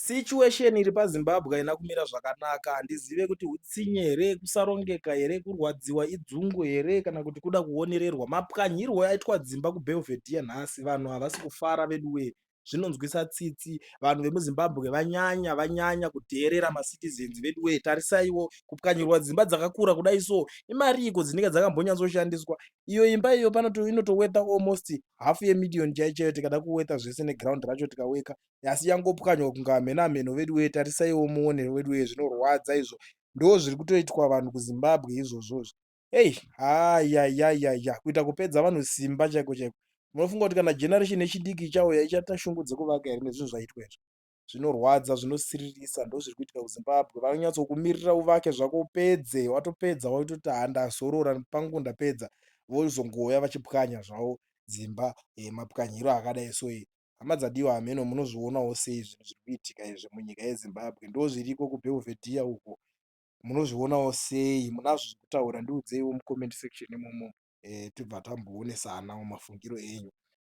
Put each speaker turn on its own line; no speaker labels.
Situation iri paZimbabwe haina kumira zvakanaka. Handizive kuti hutsinye here, kusarongeka here, kurwadziwa idzungu here kana kuti kuda kuonererwa. Mapwanyirwo aitwa dzimba kuBelvedere nhasi vanhu havasi kufara veduwee. Zvinonzwisa tsitsi. Vanhu vemuZimbabwe vanyanya vanyanya kudheerera macitizens veduwee. Tarisaiwo kupwanyirwa dzimba dzakakura kudai so imariiko dzinenge dzakambonyatsoshandiswa. Iyo imba iyo panoto inotoweta almost hafu yemiliyoni chaiyo chaiyo tikada kuweta zvese neground racho tikaweka asi yangopwanywa kunge hameno hameno veduwee. Tarisaiwo muone veduwee, zvinorwadza izvo. Ndo zviri kutoitwa vanhu kuZimbabwe izvozvozvo. Ei, hayayayaya, kuita kupedza vanhu simba chaiko chaiko. Munofunga kuti kana generation yechidiki ichauya ichaita shungu dzekuvaka here nezvinhu zvaitwa izvi? Zvinorwadza, zvinosiririsa, ndo zviri kuitika kuZimbabwe. Vanonyatsokumirira uvake zvako upedze, watopedza waitoti handazorora pangu ndapedza, vozongouya vachipwanya zvavo dzimba mapwanyiro akadai so. Hama dzadiwa, hameno munozvionawo sei zvinhu zviri kuitika izvi munyika yeZimbabwe? Ndo zviriko kuBelvedere uko. Munozvionawo sei? Munazvo zvekutaura, ndiudzeiwo mucomment section imomo, tibva tamboonesana mafungiro enyu.